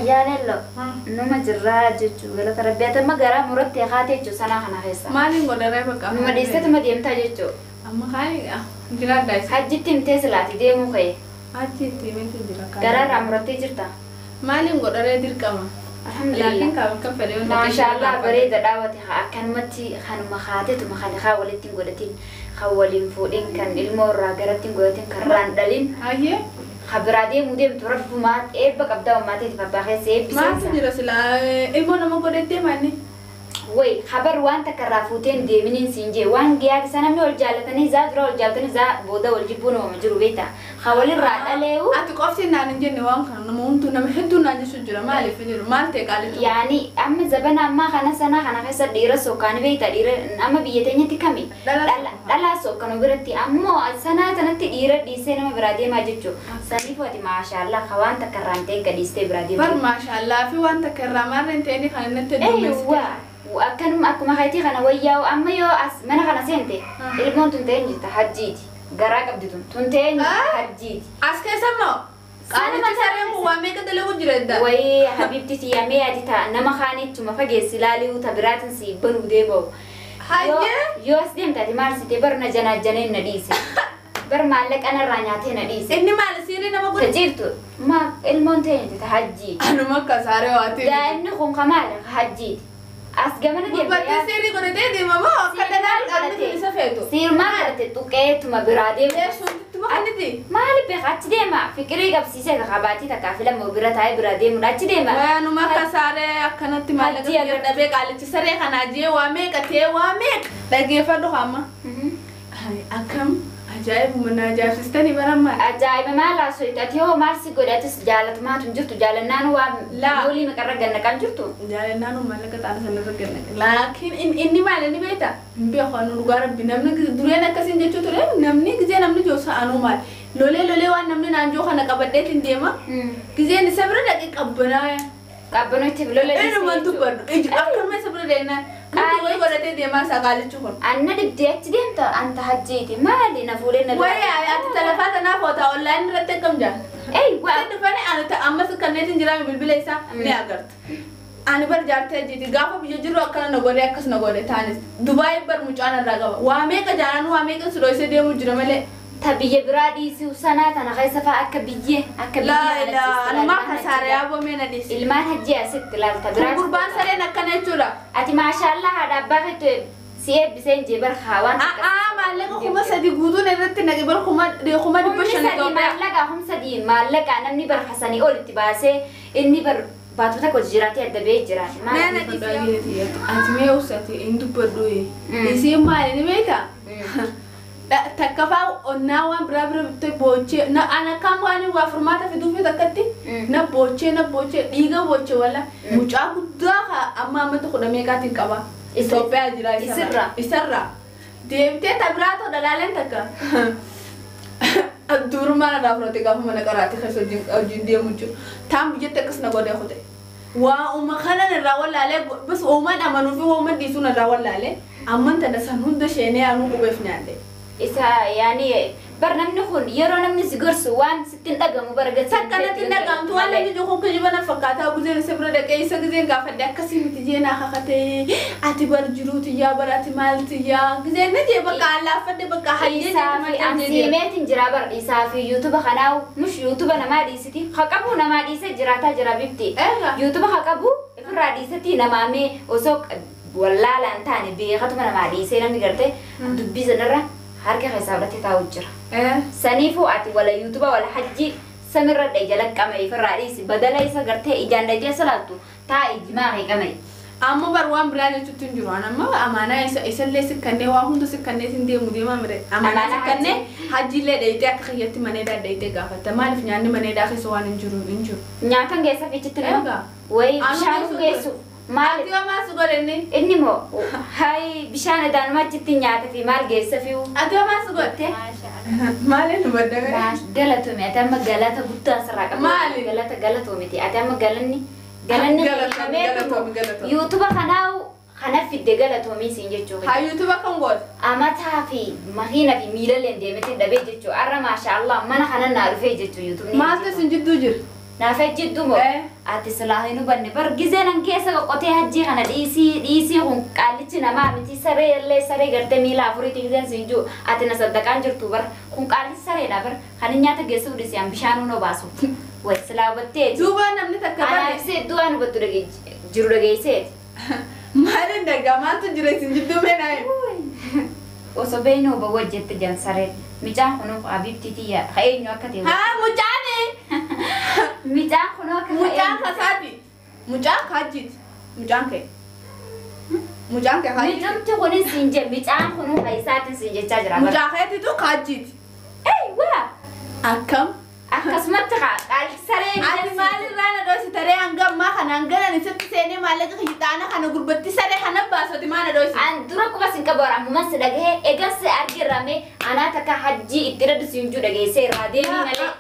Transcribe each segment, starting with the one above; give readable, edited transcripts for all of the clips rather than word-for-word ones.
Fayyaa leelloo. Numa jirraa jechuu galata rabbi ati amma garaa murattee kaatee jechuu sanaa kana keessa. Maaliin godharee bakka? Numa dhiisteetuma deemtaa jechuu. Amma kaani jiraadhaa isa. Hajjitti himtee silaati deemuu ka'e. Achi itti himeetu jira. Garaarraa murattee jirta. Maaliin godharee dirqama? Alhamdulillah. Laakiin kan fedhe yoo Maashaallah bareeda dhaawate akkanumatti kanuma kaateetuma kan haa walitti hin godhatin kan waliin fuudhin kan ilmoo irraa garatti hin godhatin kan irraan dhalin Hayyee. kan biraa deemuu deemtu rabbumaa eebba qabdaa ummaateetiif abbaa keessa Maaltu eebbisiisa. jira silaa ilmoo nama godhattee manni? Way habar waan takka irraa fuuteen deeminiin siin jee waan giyaa isa namni wal jaallatanii zaa dura wal jaallatanii zaa booda wal jibbuun uumama jiru beekta. Kan walirraa dhaleewu Ati qofti naan hin jenne waan kana nama hunduu nama hedduu naan jechuu jira maaliif jiru maal ta'e qaalitu? yaani amma zabana ammaa kana sana kana keessa dhiira sokkaani beekta dhiira amma biyya teenyatti kami dhalaa sokkanu biratti ammoo sanaa sanatti dhiira dhiisee nama biraa deemaa jechuu saniif ati maashaallah ka waan takka irraa hin ta'in ka dhiistee biraa Bar deemtu. maashaallah fi waan takka irraa maarra hin ta'in kan inni itti duumesse. Eewwa akkanuma akkuma keetii kana wayyaa'u amma yoo as mana kana seente ilmoon tun ta'een jirta hajjiiti garaa qabdi tun tun ta'een jirta hajjiiti. As keessa immoo qaalichi sareen kun waa meeqa dalagu jira edda? Wayii habibti siyyamee ati ta'a nama kaanichuma fageessi ilaaluu ta biraatiin si banuu deema'u. Hayyee. Yoo as deemte ati maal sitee bar na janaajaneen na dhiise. Bar maallaqa narraa nyaatee na dhiise. Inni maal siirii nama godhe? Tajiiftu ma ilmoon ta'een jirta hajjiiti. Anuma akka saree waati. Daa'imni kun kamaala hajjiiti. As gamana Gurbattii deemte. siirii godhatee deema moo akka dhalaan qaamni kun isa feetu? Siirmaa godhate tuqeetuma biraa deemu. Leessuuntuma kaniti. Maali beeka achi deema fiqirii qabsiisee kabaatii takkaa fi lama bira taa'ee biraa deemudha achi deema. Waanuma akka saree akkanatti maallaqa Hajji biyya dhabee qaalichi saree kanaa jee waa meeqa ta'ee waa meeqa. Dhaggeeffadhu hamma. Akkam ajaa'ibuma na ajaa'ibsiistanii baran maali? Ajaa'iba maal haasofte ati hoo maal si godhe atis jaalatumaatu hin jirtu jaalannaan waa Laa. goolii maqarra ganna jirtu. Jaalannaan maallaqa xaana sanarra ganna. Laakiin inni maal inni beektaa? Hin beeku anu dhugaa rabbi namni dureen akkasiin jechuu ture namni gizee namni joosa anuu maali? Lolee lolee waan namni naan joo kana qabadheetiin deema. Gizeen isa bira dhaqee qabbanaa. Qabbanootti lola Eenyumaan dubbadhu. Iji akkanuma isa bira deemnaan. Namni wayii godhatee deemaa isaa qaalichi kun. Anna dhibdee achi deemta anta hajjiiti maali na fuudhee na Wayii ati talafaa tanaaf hoota onlaayinii irratti akkam jaa? Ei waa Waan dhufanii ani ammas kanneetiin jiraame bilbila isaa ni agarta. Ani bar jaartee jiiti gaafa biyya jiru akkana na godhe akkas na godhe taanis Dubaay bar mucaan irraa qaba. Waa meeqa jaalan waa meeqa si dhoysee deemu jira malee. Ta biyya biraa dhiisuu sanaa tana keessa fa'aa akka biyyee akka Laa biyyee ilaa anumaa kasaara yaaboo mee na dhiisi. Ilmaan hajjii asitti ilaalta Kun biraa. gurbaan sareen akkana jechuudha. Ati maashaallah haadha abbaa keetu si eebbiseen jee barhaa waan A'aa maallaqa 3000 guutuun irratti naqe bar 500,000 Humni sadii Itoophiyaa. maallaqa humni sadii maallaqa namni barhasanii olitti baasee inni bar baatota tokko jiraatee adda ba'ee jiraate. Mee na dhiisi. Ati mee uffati hin dubbadhu. Isiin maali ni beektaa? Takka faa onnaa waan biraa bira bittee boochee na ana kam waan waa furmaata fiduufi takkatti na boochee na boochee dhiiga boochee wala mucaa guddaa ka amma ammatti kudha meeqaatiin qaba. Itoophiyaa jira Isirraa? Isarraa. Deemtee ta biraa ta'u dhalaaleen takka. Durummaan irraa fudhatee gaafa mana qaraatti keessa hojiin deemu jiru. Taan biyyatti akkas na godhee kute. Waa uuma kanan irraa wallaalee bas uumaan amanuu fi uumaan dhiisuun irraa wallaalee amman tana san hunda sheenee anuu qubeef nyaadhe. Isa yaani bar namni kun yeroo namni si gorsu waan sitti hin dhagamu bara gadi. Sakkanatti hin dhagahamtu waan namni jiru kun kijiba na fakkaataa guzeen isa bira dhaqee isa gizeen gaafadhe akkasii miti jeenaa kakatee ati bar jiruu tiyyaa bar ati maal tiyyaa gizeen na jee bakka allaaffadhe bakka hayyee Isaa fi ansiimeetiin jira bar isaa fi yuutuba kanaa mush yuutuba namaa dhiisiti haqabu namaa dhiisee jiraataa jira bifti. Eega. Yuutuba haqabu ofirraa dhiisati namaamee osoo wallaalaan taane beekatuma namaa dhiisee namni gartee dubbii sanarra harka keessaa fudhatee taa'u jira. Saniifuu ati wala yuutuba wala hajji samirra dhee jala qama'e ofirraa dhiisi badala isa gartee ijaan dhaqee salaaltu taa'i jimaa kee qama'e. Amma bar waan biraa jechuutti hin jiru. Amma amaanaa isa isallee sikkannee waa hunda sikkannee sin deemu deemaa mire. Amaanaa Amaanaa sikkannee hajjiillee dheeyitee akka kiyyatti maneedaa dheeyitee gaafatta. Maaliif nyaanni maneedaa keessa waan hin jiru hin jiru. Nyaatan geessa fiichitti nama Egaa. wayi Anuu bishaan geessu geessu maali Ati homaa si godhe inni? inni moo hayi bishaan edaanuma achitti nyaata fi maal geessa fiu Ati homaa si godhe? Maaliin nu baddame? Galatoome ati amma galata guddaa sirraa qabda. Maali? Galata galatoomiti ati amma galanni galanni Galatoomi, galatoomi, galatoomi. yuutuba kanaa kana fidde galatoomii siin jechuu Haa yuutuba kan goote? amataa fi makiina fi miilaleen deemetiin dhabee jechuu arra maashaallah mana kana naa dhufee jechuu yuutubni. Maaltu isin jidduu jira? Naaf jidduu moo ati silaa hin hubanne bar gizeenan keessa qoqqotee hajjii kana dhiisii kun qaallichi namaa miti saree illee saree gartee miila afuriitti gizeen siin jiru ati na saddaqaan jirtu bar kun qaallichi sareedha bar kan hin nyaata geessuuf dhiisii an bishaanuu nu baasu. Way silaa hubattee. Duuba namni takka bare. Anaaf isee iddoo waan hubattu jiru dhageesseeti. Maaliin dhagaa maaltu jira isin jidduu meenaa? Osoo beeknu huba wajjette jan sareen. Mucaan kunuu abibtii tiyya ka eenyu akka ta'e. Haa mucaani. Mucaan kunuu akka Mucaan kasaati. Mucaan kaajjiiti. Mucaan kee. Mucaan kee kaajjiiti. Mucumti kunis siin jee mucaan kunuu ka isaatiin siin jechaa jira. Mucaa keetitu kaajjiiti. Ei waa. Akkam. Akkasumatti qaalli saree. Ati maalirraa na dhoosite taree hanga ammaa kana hanga ani sitti seenee maallaqa kiyyaxaana kana gurbatti saree kana baasoti maa na dhoosite. An dura quba sin qabu ammumas dhagahee eegas argirrame anaa takka hajjii itti raddu siin juu dhageessee irraa deemii malee.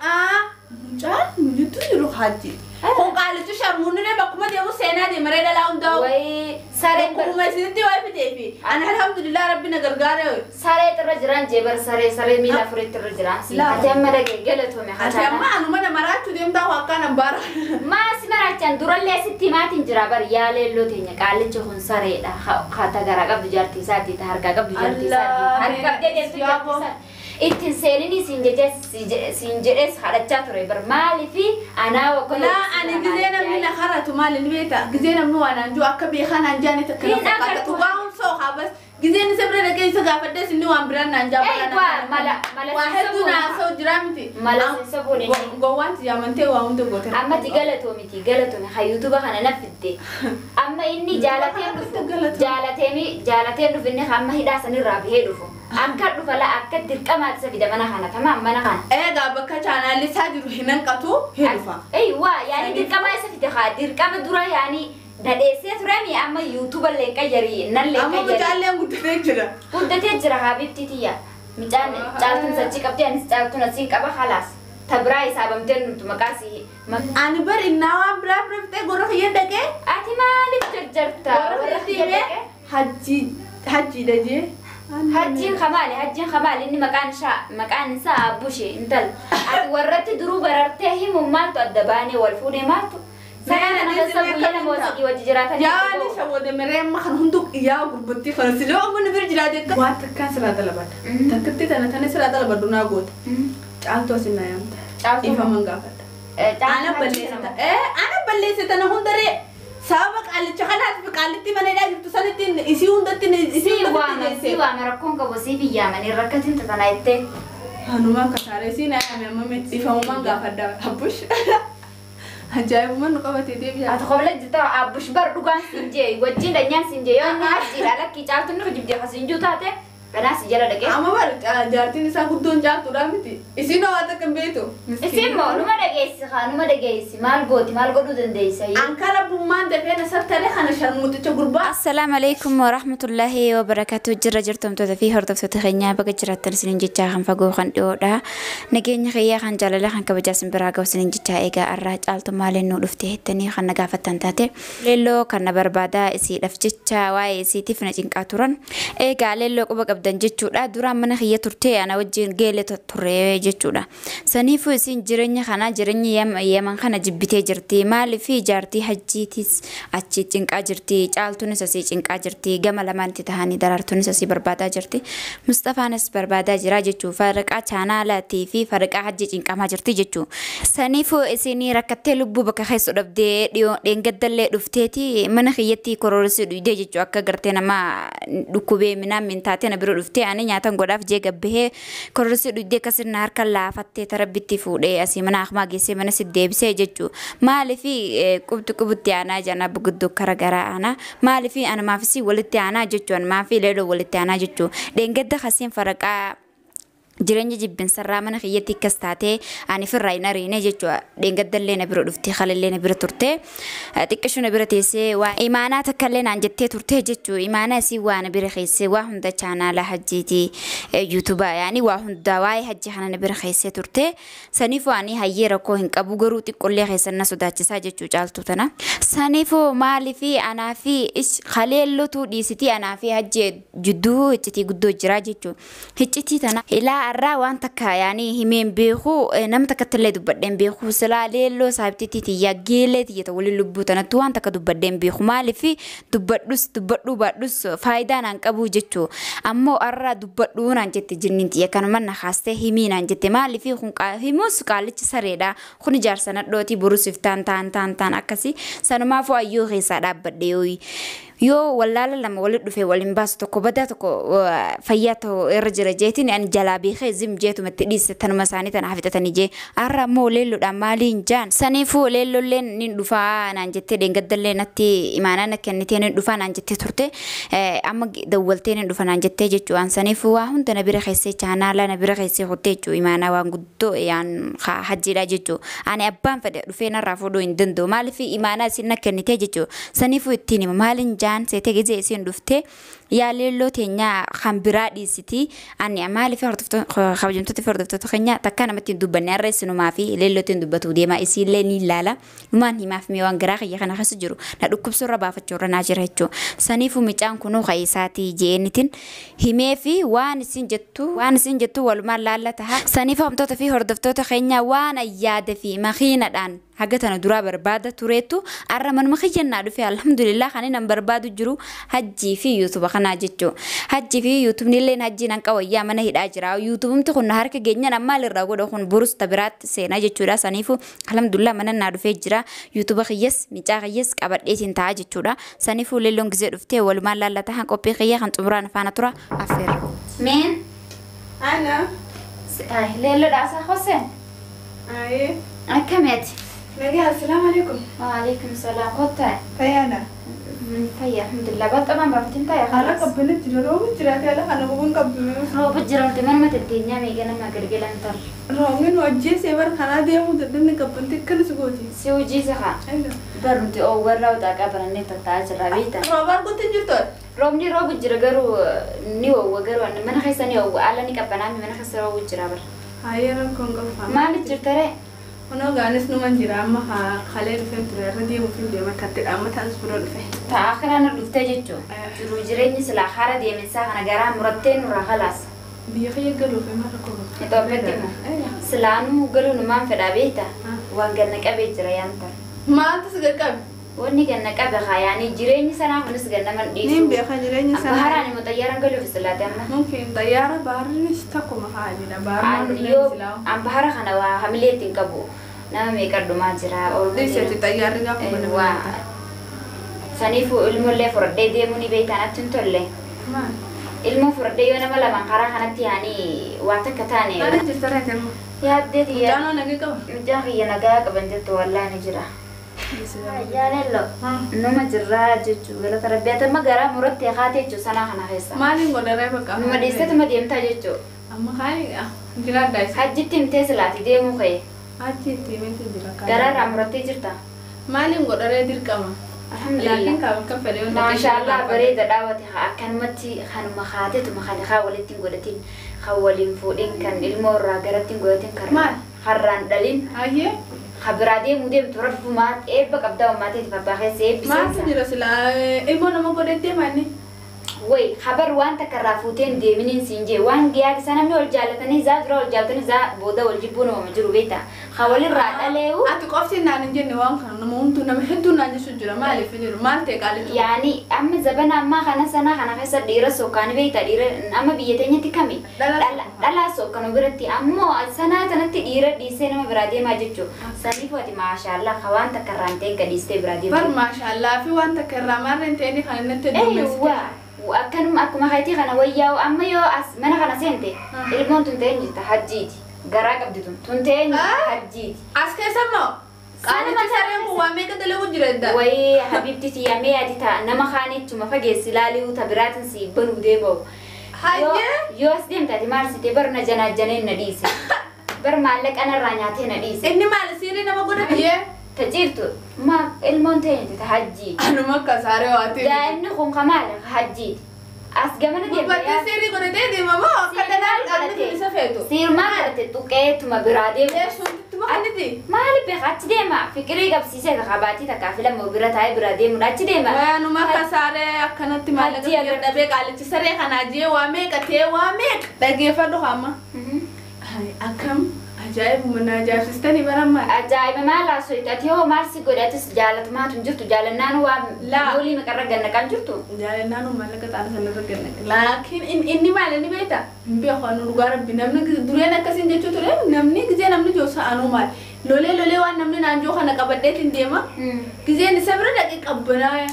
Mucaan nujitu jiru hajji. Kun qaalichu sharmuunni bakkuma deemu seenaa deemaree dhalaa hundaa'u. Wayii saree. Akkuma isinitti wayi fiteefi. Ani alhamdulillah rabbi na gargaare. Saree irra jiran jeebar saree miila afuritti irra jiran. Ati amma dhagee galatoome Ati amma anuma na maraachuu deemtaa akkaan ambaara. Maa si maraachaan durallee sitti himaatiin jira bar yaaleelloo teenya qaalichi kun sareedha. Hata garaa qabdu jaartii isaati ta harkaa qabdu jaartii isaati. Harka qabdee deemtu jaartii isaati. Ittiin seenini siin jedhees kadhachaa ture bar maaliifi anaa wakka. Laa ani gizee namni na karatu maali ni beekta gizee namni waan anjuu akka beekan anjaani takka na fakkaata dhugaa humsoo habas gizeen isa bira dhaqee isa gaafadhees inni waan biraan naan jaa mala waa hedduu naasoo jira miti. Mala sinsabuun inni. Gowwaan tiyyaamantee waa hunda goote. Amma ti galatoomiti galatoome hayyuutuba kana na fidde. Amma inni jaalateen dhufu jaalateen dhufu inni amma hidhaa sanirraa bahee dhufu. Akka dhufa la akka dirqamaatti isa fida mana kana tamaam mana kana. Egaa bakka chaanaalli isaa jiru hin hanqatu hin dhufa. Eeywa yaani dirqama isa fide haa dirqama dura yaani dhadheessee turemi amma yuutuuba illee qayyarii nallee Amma qayyarii. mucaalleen guddatee jira. Guddatee jira habiibtii tiyya. Mucaan caaltuun sachii qabdee anis caaltuun asiin qaba halaas. Ta biraa hisaabamtee nuti maqaa si. Ani bar innaa waan biraa bira fixee gorra kiyya dhaqee. Ati maaliif jarjarta? Gorra kiyya dhaqee hajjiidha jee. Hajjiin kamaali inni maqaan isaa Abbushee intal. Ati warratti duruu barartee himu maaltu adda baanee wal fuudhee maaltu? Sana kana keessa guyyaa nama sadii wajji jiraatan. Yaa ani shawwade meree amma kan hundu yaa gurbatti kana siloo amma ni bira jiraate akka. Waan takkaan siraa dalabadha. Takkatti tana siraa dalabadhu naa goota. Caaltuu asin naa yaamta. Caaltuu. Ifaman gaafadha. Ana balleessa tana hundaree. Sababa qaalicha kanaaf qaalitti mana hidhaa jirtu sanitti isii hundatti isii hundatti Si waama rakkoon qabu si biyyaamanii rakkatiin tatanaa jettee. Hanumaan kasaaree si naa yaame amma ifamumaan gaafadha abbush. Ajaa'ibuma nu qabatee deebi'a. Ati qobla jirta abbush bar dhugaan siin jee wajjin dhanyaan siin jee yoo inni hajjiidha lakkii caaltuun nu jibdee kasiin jiru taate ganaa si jala dhaqee. Amma bar jaartiin isaa guddoon caaltuudha miti. Isiin waa takka hin beektu. Isiin moo numa dhageessi haa numa dhageessi maal gooti maal godhuu dandeessa. Ankara bummaan dafee na sattalee kana sharmuuticha gurbaa. Assalaamu alaikum warahmatullahi wabarakatuh. Jirra jirtumtoota fi hordoftoota keenyaa baga jiraattan isiniin jechaa kan fagoo kan dhiyoodha. Nageenya kiyyaa kan jaalala kan kabajaa isin biraa gahu isiniin jechaa eegaa irraa caaltu maaliin nu dhuftee jettanii kan na gaafattan taate. Leelloo kan na barbaadaa isiidhaaf jecha waa'ee isiitiif na cinqaa turan. Eegaa leelloo quba qabdan jechuudha. Duraan mana kiyya turtee ana wajjin geele turre jechuudha. Saniifuu isin jireenya kana jireenya yaman kana jibbitee jirti. Maaliif jaartii hajjiitis achi cinqaa jirti. Caaltuunis asii cinqaa jirti. Gama lamaanitti tahanii daraartuunis asii barbaadaa jirti. Mustafaanis barbaadaa jira jechuu. Farqaa chaanaalaatii fi farqaa hajjii cinqamaa jirti jechuu. Saniifuu isin rakkattee lubbuu bakka keessa dhabdee dheengaddallee dhufteeti mana kiyyatti kororsi dhuyidee jechuu akka gartee nama dhukkubee minaan mintaatee na bira dhuftee ani nyaatan godhaaf jee gabbahee kororsi dhuyidee akkasirna harka laafattee tarabbitti fuudhee asii mana akmaa geessee mana si deebisee jechuu. Maaliif qubti qubutti aanaa jana buguddoo kara garaa aanaa maaliif anumaafis walitti aanaa jechuu anumaaf leeloo walitti aanaa jechuu dheengadda kaseen faraqaa jireenya jibbinsarraa mana kiyyatti akkas taatee ani firraa hin ariine jechuudha. Dheengaddallee na bira dhuftee halallee na bira turtee xiqqishuu na bira teessee waa imaanaa takkallee naan jettee turtee jechuudha. Imaanaa isii waa na bira keessee waa hunda chaanaala hajjiitii yuutuubaa yaani waa hunda waa'ee hajji kana na bira keessee turtee saniifuu ani hayyee rakkoo hin qabu garuu xiqqollee keessan na sodaachisaa jechuu caaltuu tana. Saniifuu maaliifi anaa fi haleellotuu dhiisitii anaa fi hajji jidduu iccitii guddoo jira jechuudha. Iccitii tana ilaa Arraa waan takka yaani himeen beeku nama takkatti illee dubbadheen beeku silaa leelloo saahibtiitti tiyya geelee tiyya waliin lubbuu tanatti waan takka dubbadheen beeku maaliif dubbadhus dubbadhuu baadhus faayidaa naan qabu jechuu ammoo arraa dubbadhuu naan jette jinniin tiyya kanuma na kaastee himii naan jette maaliif kun himus qaalichi sareedha kun ijaarsa nadhootii borusiif taan taan taan taan akkasii sanumaafuu ayyoo keessaa dhaabbadhe yoo wallaala lama walitti dhufee waliin baasu tokko badaa tokko fayyaa ta'u irra jira jeetiin ani jalaa beekee zim jeetumatti dhiisse tanuma isaanii tana hafixatanii jee har'a ammoo leelloodhaan maaliin jaan saniifuu leellolleen ni dhufaa naan jettee dheengaddallee natti imaanaa na kennitee ni dhufaa naan jettee turte amma dawwaltee ni dhufa naan jettee jechuudhaan saniifuu waa hunda na bira keessee chaanaala na bira keessee hottee jechuu imaanaa waan guddoo yaan hajjiidha jechuu ani abbaan fedhe dhufee narraa fuudhuu hin danda'u maaliif imaanaa isin na kennitee jechuu saniifuu ittiin hima maaliin jaan seetee gizee isin dhuftee yaa leelloo teenyaa kan biraa dhiisiti ani maaliif kabajamtoota fi hordoftoota keenya takka namatti hin dubbanne har'a isinumaa fi leellootiin dubbatu deema isiillee ni ilaala numaan himaaf mee waan garaa kiyya kana keessa jiru na dhukkubsurra baafachuurra naa jira jechuudha saniifuu micaan kunuu ka'isaatii jeenitiin himee fi waan isin jettu walumaan laalla taha saniif hamtoota fi hordoftoota keenya waan ayyaada fi makiinadhaan haga tana duraa barbaada tureetu arra manuma kiyyannaa dhufe alhamdulillah kan inni barbaadu jiru hajjii fi yuutuba kanaa jechuu hajjii fi yuutubni illee hajjii nan qawayyaa mana hidhaa jira yuutubumti kun harka geenyaan ammaal irraa godha kun borus tabiraatti seenaa jechuudha saniifu alhamdulillah mana naa dhufee jira yuutuba kiyyas micaa kiyyas qabadheetiin ta'a jechuudha saniifu leelloon gizee dhuftee walumaan laallata han qophii kiyya kan xumuraan faana tura affeerra. Meen? Ana. Leelloo dhaasaa Hoseen. Ayee. Akkamitti? Nagaa assalaamu alaikum. Waalaikum salaam. Kottaa. Fayyaadha. Fayyaa alhamdulillah. Baxxamaan baafatiin taa'e. Haala qabbanitti jira roobu jiraate haala kana bubuun qabdu. Roobu jiramte manuma tatteenyaa meeqa nama gargalan tarra. Roobni nu ajjeesee bara kanaa deemuu dadhabni qabbanti akkanas gooti. Si hojii haa. Barumti oo warra utaa barannee tattaa'aa jirra beektan. Rooba arguutti hin jirtu. Roobni roobu jira garuu ni oowwa garuu mana keessa ni oowwa haala ni qabbanaa mana keessa roobu jira bara. Hayyee rakkoon qabu. Maaliif jirta ree? Kunoo gaanis numan jira amma kalee dhufee ture irra deemuuf hin deema tattee amma ta'as bira dhufe. Ta'a kanaan dhuftee jechuun jiruu jireenyi silaa haara deeminsaa kana garaa murattee nurraa halaas. Biyya kiyya galuuf himaa rakkoo qabu. Itoophiyaatti immoo silaanuu galuu numaan fedhaa beekta waan ganna qabee jira yaanta. Maaltu si qaqqabe? Wanni ganna qabe yaani jireenyi sanaa kunis gannaman dhiisu. Niin beeka jireenyi sanaa. Baharaan immoo xayyaaraan galuuf silaate amma. Mumkin xayyaara baharrinis takkuma haalidha. Baharri silaa. An bahara kana waa hamilee ittiin qabu nama meeqa dhumaa jira. Dhiiseeti xayyaarri gaafa mana. Saniifuu ilmoollee furdee deemuu ni beektaa natti hin tolle. Maal? Ilmoo furdee yoo nama lamaan karaa kanatti yaani waa takka taane. Maal jirta reete immoo? Yaaddee xiyyaa. Mucaan nagaa qaba? Mucaan kiyya nagaa qaban jirtu wallaa ni jira. Yaalello numa jirraa jechuu galata rabbi ati amma garaa murattee kaatee jechuu sanaa kana keessa. Maaliin godharee bakka? Numa dhiisteetuma deemtaa jechuu. Amma kaani jiraadhaa isa. Hajjitti himtee silaati deemuu ka'e. Hajjitti himtee jira. Garaarraa murattee jirta. Maaliin godharee dirqama? Alhamdulillah. Maashaallah bareeda dhaawate akkanumatti kanuma kaateetuma kan haa walitti hin godhatin kan waliin fuudhin kan ilmoo irraa garatti hin godhatin kan harraan dhalin. Hayyee. Khabiraa deemuu deemtu rabbumaa eebba qabdaa uummateetiif abbaa keessa eebbisiisa. Maaltu jira silaa ilmoo nama godhattee maanni? Way khabar waan takka irraa fuuteen deeminiin siin jee waan giyaa isaa namni wal jaallatanii zaa dura wal jaallatanii zaa booda wal jibbuun nama jiru beektaa. Haa walirraa dhaleewu. Ati qofti naan hin jenne waan kana nama hunduu nama hedduu naan jechuun jira maaliif jiru maal ta'e qaalitu. Yaani amma zabana ammaa kana sanaa kana keessa dhiira sokkaani beektaa dhiira amma biyya teenyatti kami dhalaa sokkanu biratti ammoo sanaa sanatti dhiira dhiisee nama biraa deemaa jechuudha. Saniif ati maashaallah ka waan takka irraa hin ta'in gadhiistee biraa deemtu. Bar maashaallah fi waan takka irraa maarra hin ta'in kan inni itti dubbiste. Akkanuma akkuma hayti kana wayyaa'u amma yoo as mana kana seente ilmoon tun ta'een jirta hajjiiti garaa qabdi tun tun ta'een hajjiiti. As keessa immoo qaalichi sareen kun waa meeqa dalagu jira edda. Wayii habibti tiyya mee ati ta'a nama kaanichuma fageessi ilaaluu ta biraatiin si banuu deema'u. Hayyee. Yoo as deemte ati maal sitee bar na janaa janeen na dhiise. Bar maallaqa narraa nyaatee na dhiise. Inni maal siirii nama godhate? Tajiirtu ma ilmoon ta'een jirta hajjiiti. Anuma akka saaree waati. Daa'imni kun kamaala hajjiiti. As gamana deemte. Gurbattee seerii godhatee deema moo akka danaan qaamni isa feetu? Siirmaa godhate tuqeetuma biraa deema. Eessuutti maqaniti? Maali beeka achi deema fikirii qabsiisee kabaatii takkaa fi lama bira taa'ee biraa deemudha achi deema. Waanuma akka saaree akkanatti maallaqa dhabee qaalichi saree kanaa jee waa meeqa ta'ee waa meeqa dhageeffadhu hamma. Akkam ajaa'ibuma na ajaa'ibsiistanii barammaa. Ajaa'iba maal haasofte ati hoo maal si godhe atis jaalatumaatu hin jirtu jaalannaan waa loolii maqarra gannaqaan jirtu. Jaalannaan maallaqa xaana sanarra gannaqa. Laakiin inni maal inni beektaa? Hin beeku anu dhugaa rabbi namni dureen akkasiin jechuu ture namni gizee namni joosa anuu maal lolee lolee waan namni naan joo kana qabadheetiin deema. Gizeen isa bira dhaqee qabbanaa.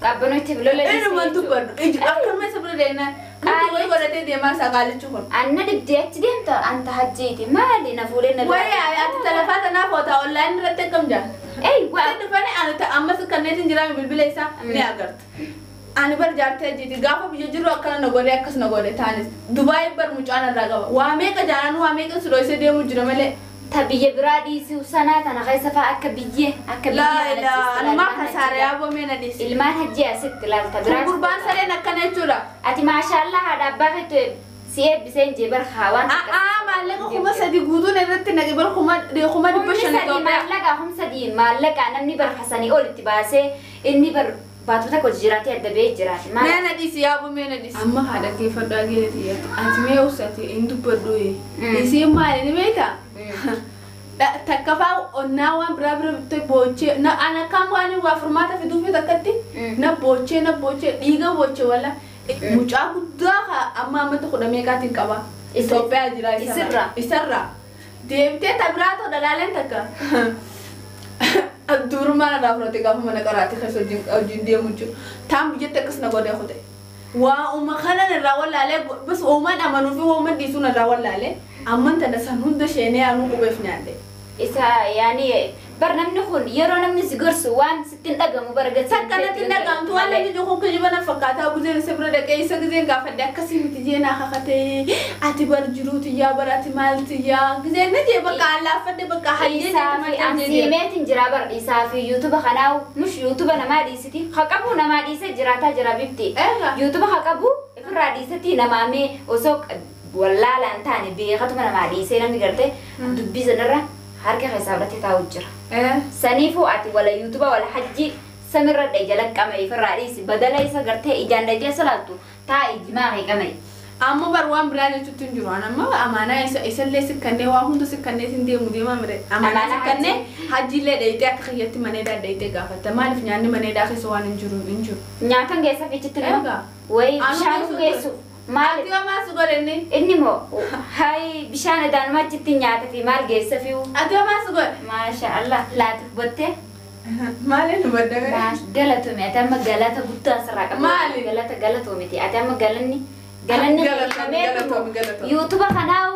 Qabbanootti lolee. Eenyumaan dubbadhu akkanuma isa bira deemnaan. Nuti wayii godhatee deemaa isaa qaalichi kun. Anna dhibdee achi deemta anta hajjiiti maali na fuudhee na. Wayii ati talafaa tanaaf hoota onlaayinii irratti akkam jaa? Ei waa. Itti dhufanii ani ammas kanneetiin jiraame bilbila isaa ni agarta. Ani bar jaartee hajjiiti gaafa biyya jiru akkana na godhee akkas na godhe taanis Dubaayii bar mucaan irraa qaba. Waa meeqa jaanaan waa meeqa si dhoysee deemu jira malee. Ta biyya biraa dhiisuu sanaa tana keessa fa'aa akka biyyee akka biyyee. Laa anumaa kasaara yaaboo mee na dhiisi. Ilmaan hajjii asitti ilaalta biraa. Gurbaan sareen akkana jechuudha. Ati maashaallaa haadha abbaa feetu si eebbiseen jee bar haawaan. Maallaqa 3000 guutuun irratti naqe bar 500,000 Itoophiyaa. Maallaqa 3000 maallaqa namni bar hasanii olitti baasee inni bar baatota tokko jiraatee adda ba'ee jiraate. Mee na dhiisi yaaboo mee na dhiisi. Amma haadha keeffadhu ageetii ati mee uffati hin dubbadhu. Isiin maali ni beektaa? Takka fa'aa onnaa waan biraa bira bittee boochee ana akkam waan waa furmaata fiduufi takkatti na boochee dhiiga boochee walla mucaa guddaa amma ammatti kudha meeqaatiin qaba. Itoophiyaa jira isarra. Deemtee ta biraa ta'u dhalaaleen takka. Durumaan irraa fudhatee gaafa mana qaraatii keessa hojiin deemu jiru. Taan biyyatti akkas na godhee kute. Waa uuma kanan irraa wallaalee bas uumaan amanuu fi uumaan dhiisuun irraa wallaalee amman tana san hunda sheenee anuu qubeef nyaadhe. Isa yaani bar namni kun yeroo namni si gorsu waan sitti hin dhagamu bara gatii. Sakkanatti hin dhagahamtu waan namni jiru kun kijiba na fakkaataa guzeen isa bira dhaqee isa gizeen gaafadhe akkasii miti jeenaa kakatee ati bar jiruu tiyyaa bar ati maal tiyyaa gizeen na jee bakka allaaffadhe bakka hayyee jeetii ansiimeetiin jira bar isaa fi yuutuba kanaa mush yuutuba namaa dhiisiti haqabuu namaa dhiisee jiraataa jira bifti. Yuutuba haqabuu ifirraa dhiisetii namaamee osoo wallaalaan taane beekatuma namaa dhiisee namni gartee dubbii sanarra harka keessaa fudhatee taa'u jira. Saniifuu ati wala yuutuba wala hajji samirra dha'e jala qama'e ifirraa dhiisi badala isa gartee ijaan dhaqee salaattu taa'i jimaa kee qama'e. Amma bar waan biraa jechuutti hin jiru. Amma amaanaa isallee sikkannee waa hunda sikkannee sin deemu deemaa mire. Amaanaa sikkannee hajjiillee dhayitee akka kiyyatti maneedaa dhayitee gaafatta. Maaliif nyaanni maneedaa keessa waan hin jiru hin jiru. Nyaatan geessa fiichitti nama? Wayi bishaan geessu. Maal? Ati maal si godhe inni? Inni moo hayi bishaan edaanuma achitti nyaata fi maal geessa fiu? Ati maal si godhe? Maasha Allah laatiif bottee. Maaliin nu badda gara? Galatoome ati amma galata guddaa sirraa qabda. Maali? Galata galatoomiti ati amma galanni galanni yuutuba kanaa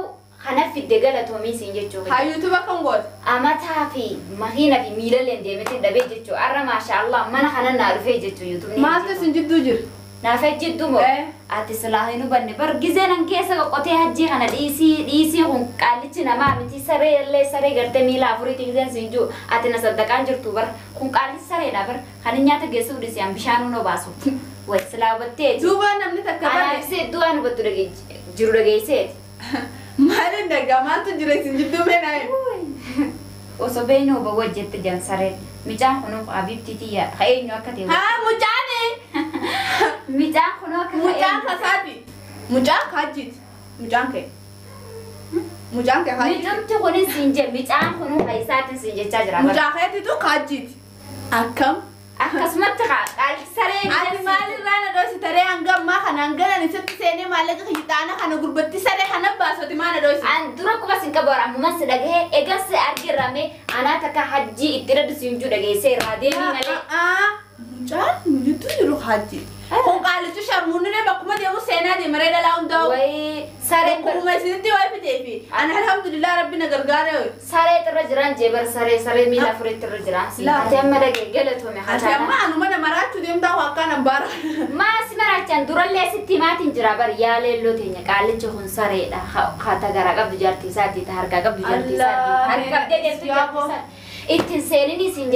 kana fidde galatoomii siin jechuudha. Haa yuutuba kan goote? Amataa fi makiina fi miilalleen deemetiin dhabee jechuudha. Arra maasha Allah mana kana naa dhufee jechuudha yuutubni. Maaltu sin jidduu jira? Naaf jidduu moo? Ati silaa hin hubanne bar gizeen an keessa qoqotee hajjii kana dhiisii kun qaallichi namaa miti saree illee saree gartee miila afuriitti gizeen siin jiru ati na saddaqaan jirtu bar kun qaallichi sareedha bar kan nyaata geessuuf dhiisii an bishaan nu baasu. Way silaa hubattee. Duuba namni takka bare. Anaaf hedduu waan hubattu jiru dhageesseeti. Maaliin dhagaa maaltu jira isin jidduu mee naa? Osoo beeknu huba hojjette jan sareen. Mucaan kunuu abibtii tiyyaa ka eenyu akka ta'e. Haa mucaani! Mucaan kunuu akka Mucaan kasaati. Mucaan kaajjiiti. Mucaan kee. Mucaan kee kaajjiiti. Mucamti kunis siin jee mucaan kunuu ka isaatiin siin jechaa jira. Mucaa keetitu kaajjiiti. Akkam? Akkasumatti qaalli saree. Ati maalirraa na dhoosite taree hanga ammaa kana hanganan isatti seenee maallaqa kiyyaxaana kana gurbatti saree kana baasoti maa na dhoosite. An dura quba sin qabu ammumas si dhagahee egas si argirrame anaa takka hajjii itti dhadhu siin juu dhageessee irraa deemii malee. Mucaan jidduu jiru hajji. Kun qaalichi sharmuunni bakkuma deemu seenaa deemaree dhalaa hundaa'u. Wayii sareen Bakkuma isinitti wayi fiteefi. Ani alhamdulillah rabbi na gargaare. Saree irra jiran jee bar saree miila afuritti irra jiran. Ati amma dhagee galatoome Ati amma anuma na maraachuu deemtaa waa akkaan ambaara. Maa si maraachaan durallee sitti himaatiin jira bar yaaleelloo teenya qaalichi kun sareedha. Hata garaa qabdu jaartii isaati ta harkaa qabdu jaartii isaati. Harka qabdee deemtu jaartii isaati. Ittiin seenini siin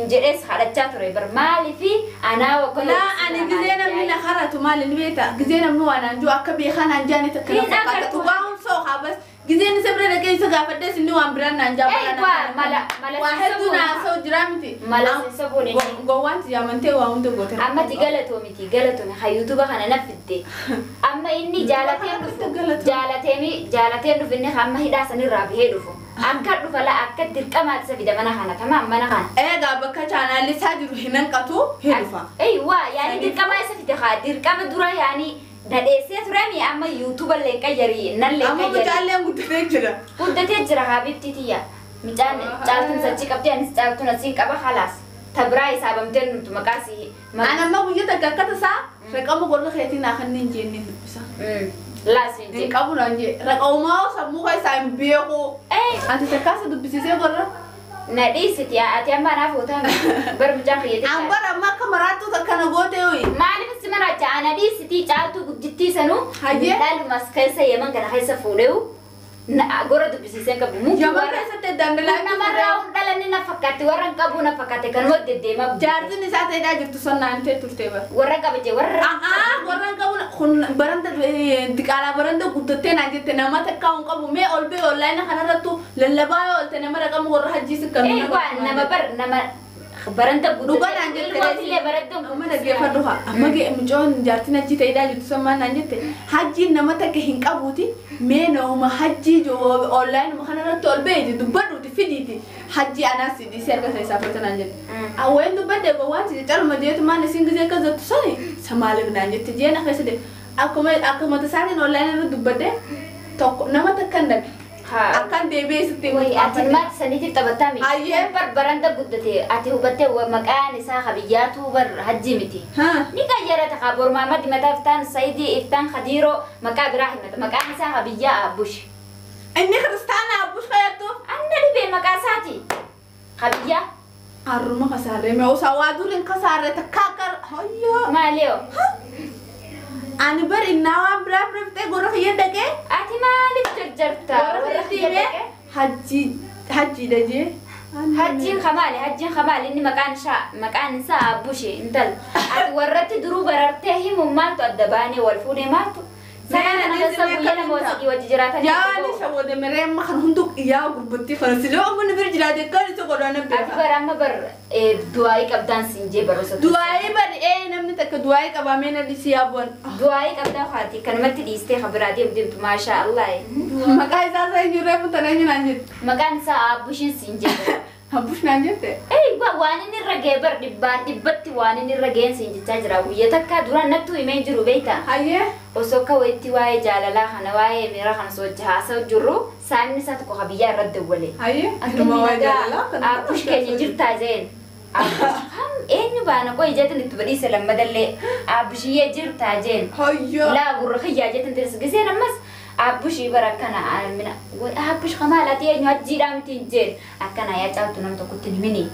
jedhees kadhachaa ture bar maaliifi anaa wakkola. Laa ani gizee namni na karatu maali ni beektaa gizee namni waan anjuu akka beekan anjaani takka na fakkaata dhugaa hunsoo haa bas Gizeen isa bira dhaqee isa gaafadhees inni waan biraan naan Eewwa mala mala Waa hedduu naasa'u jira miti. Mala sassabuun inni. Gowwaan tiyaamantee waa hunda goote. Amma ti galatoomiti galatoomi haa yuutuuba kana na fidde. Amma inni jaalateen dhufu jaalateen dhufu inni hamma hidhaa sanirraa bahee dhufu. Akka dhufa laa akka dirqamaatti isa fida mana kana tamaam mana kana. Egaa bakka chaanaalli isaa jiru hin hanqatu hin dhufa. Eewwa yaani dirqama isa fide haa dirqama dura yaani dhadheessee turemi amma yuutuuba illee qayyarii nallee Amma qayyarii. mucaalleen guddatee jira. Guddatee jira habiibtii tiyya. Mucaan caaltuun sachii qabdi anis caaltuun asiin qaba halaas. Tabiraa isaa bamtee numtu maqaa si. Ani amma guyyaa takka akka tasaa raqama gorra keetii naa kanneen jennee dubbisa. Laas hin Hin jee. qabu naan jee raqamumaa sammuu keessaa hin beeku. Ati takkaasa dubbisiisee gorra. Na dhiisiti ati amma anaaf hootaa bar mucaan fayyadee. An bara amma akka maraattu takka na gootee hoyi. Maaliif si maraacha ana dhiisitii caaltuu guddittii sanuu. Hayyee. Dhalumas keessa yeman kana keessa fuudheewu gora dubbisiisee qabu. Muki Yaman warra keessatti dandalaa namarraa hun dhalanni na fakkaatti warra hin qabu na fakkaate kanuma deddeemaa. Jaartiin isaa ta'eedhaa jirtu sonnaan ta'e turte bara. Warra qaba jee warra. Warra hin qabu kun baranda diqaalaa baranda guddattee naan jette nama takkaa hin qabu mee ol bee onlaayina kanarrattu lallabaa yoo oolte nama raqamu warra hajjii sikkan. Eewwa nama bar nama baranda Dhugaa naan jette Ilmoo baradda Amma dhaggeeffadhu haa. Amma mucoon jaartiin hajjii ta'eedhaa jirtu sammaan naan jette hajjiin nama takka hin qabuuti mee nooma hajjii onlaayinuma kanarratti ol beeti dubbadhuuti fidiiti hajjii anaas dhiisee harka isaa fudhate naan jette. Awween dubbadde gowwaan si calma jeetu maan isin gisee akkas jettu sani samaaliif naan jette jeena keessa deemu. Akkuma akkuma tasaatiin onlaayinii irra dubbadde tokko nama takka hin dhabe. Akkan deebi'ee sitti Wayi ati maati saniitiif taphattaa miti. Ayyee. Bar baranda guddate ati hubattee maqaan isaa habiyyaatu bar hajji miti. Ni qayyarata haa bormaamadi mataa iftaan Sayidii iftaan Khadiiroo maqaa biraa himata maqaan isaa habiyyaa Abbush. Inni kiristaana Abbush fayyaddu. Anna dhibee maqaa isaati. Habiyyaa Harruma kasaarree mee osoo waa duriin kasaarree takka akka hoyyoo. maaliyoo? Ani bar innaa waan biraa bira gorra kiyya dhaqee. Ati maaliif jarjarta? Gorra kiyya dhaqee hajji hajjiidha jee. Hajjiin kamaali hajjiin kamaali inni maqaan isaa Abbush intal. Ati warratti duruu barartee himu maaltu adda baanee wal fuudhee maaltu? Sana kana keessa guyyaa nama sadii wajji jiraatanii. Yaa ni shawwade meree amma kan hundu yaa gurbattii kana silee amma ni bira jiraate kan isa godhana Ati beeka. bara amma bar du'aayii qabdaan siin jee barumsa. Du'aayii bari namni takka du'aayii qabamee na dhisi yaa bu'an. Du'aayii qabdaa haati kanumatti dhiistee kabiraa deemtu maashaa Allah. Maqaa isaa isa hin jirree fuutan eenyu naan jette. Maqaan isaa Abbushiin siin jee. Abbush naan jette. Eeyywa waan inni irra ga'e bar dhibbaan dhibbatti waan inni irra ga'een siin jechaa jira. Guyyaa takka duraan nattuu himee hin jiru beektaa? Hayyee. Osoo akka wayitti waa'ee jaalalaa kana waa'ee miira kana sochii haasa'u jirru saayimni isaa tokko biyyaa irratti dawwale. Hayyee. Hirma waa jaalalaa kana. Abbush keenya jirtaa jeen. Abbush kam eenyu baana qoy jeetin itti badhiise lammadallee Abbushiyyee jirtaa jeen. Hayyoo. Laa gurra kiyyaa jeetin tiris giseen ammas Abbushii bara akkana mina Abbush kamaalaati eenyu hajjiidhaa miti hin jeen akkana yaa caaltu nam tokkotti hin himini.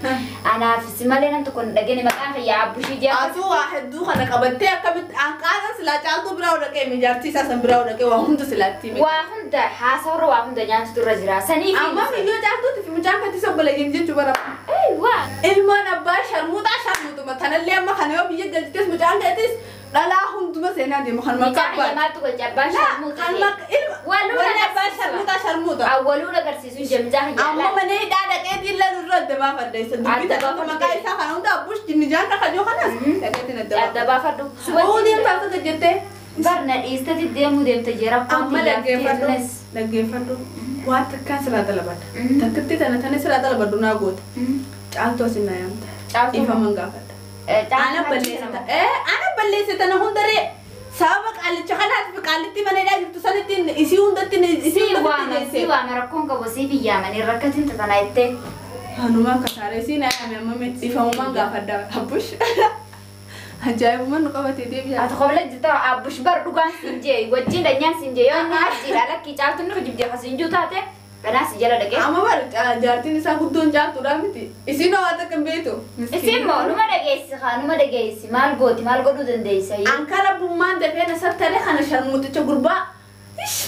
Anaafis malee nam tokko hin dhagene maqaan kiyyaa Abbushii jee. Atuu waa hedduu kana qabattee akkamitti anqaasa silaa caaltuu biraa dhaqee mijaartii isaa san biraa dhaqee waa hunda silaatti hime. Waa hunda haasawarra waa hunda nyaatutu irra jira. Saniif. Amma miyyoo caaltuutti fi mucaan katti sobboleeyyiin jechuu bara. Eewwa. Ilmaan abbaa sharmuuxaa sharmuuxuma tanallee amma kana yoo biyya galchites mucaan kattis dhalaa hunduma seenaa deemu kan maqaa Mucaan abbaa. kiyya maaltu galcha abbaan sharmuuxa Kan jee. maqaa ilma Waluun wanni abbaa agarsiisu. sharmuuxaa sharmuuxa. Awwaluun agarsiisu ija mucaa kiyya Amma alaa. mana hidhaa dhaqee diilla nurra adda baafadha isa dubbii Adda takka baafadhu. maqaa isaa kana hunda abbush jinnijaan kakajoo kanas dhaqeetiin adda Adda baafadha. baafadhu. Oo deemtaa akka jettee. Barna dhiistati deemuu deemte jira Amma dhaggeeffadhu dhaggeeffadhu waan takkaan sirraa dalabadha. Takkatti tana tana sirraa dalabadhu naa goota. Caaltuu asin naa yaamta. Caaltuu? Dhiifaman gaafadha. Ana balleesse tana hundaree sababa qaalicha kanaaf qaalitti mana hidhaa jirtu sanitti isii hundatti isii Si hundatti waama si geesse. waama rakkoon qabu siif iyyaamanii rakkatiin tatanaa jettee. Hanumaan kasaaree siin ayyaame amma dhiifamumaan gaafadha abbush. Ajaa'ibummaan nu qabatee deebi'a. Ati qobla jirta abbush bar dhugaan siin jee wajjin dhanyaan siin jee yoo inni hajjiidha lakkii caaltuun ni jibdee kasiin jiru taate kanaas jala dhaqee. Amma bar jaartiin isaa guddoon caaltuudha miti. Isiin waa takka hin beektu. Isin moo numa dhageessi haa numa dhageessi maal gooti maal godhuu dandeessa? Ankara bummaan dafee na sattare kana sharmuuticha gurbaa. Ish!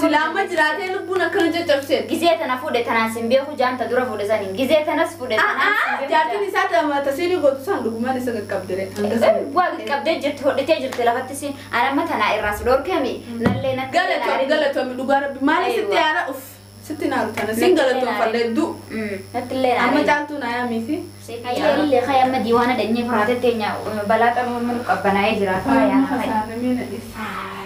Silaama jiraatee lubbuun akkana caccabseet. Gizee tana fuudhe tanaan sin beeku jaanta dura fuudhe saniin gizee tanas fuudhe tanaan sin beeku. Jaartiin isaa tasirii gootu san dhugumaan isa qaqqabdire. Waa qaqqabdee jirti hodhitee jirti lafatti siin ani amma tanaa irraa si dhorkami nallee natti. Galatoomi galatoomi dhugaa rabbi maali sitti yaara uff sitti naaru tana sin galatoomfadha hedduu. Natti illee Amma caaltuu naa yaamiifi. Illee kaya amma diiwaana dhanyee furaatee teenya balaa xanuun qabbanaa'ee jira. Hasaanamee na dhiisa.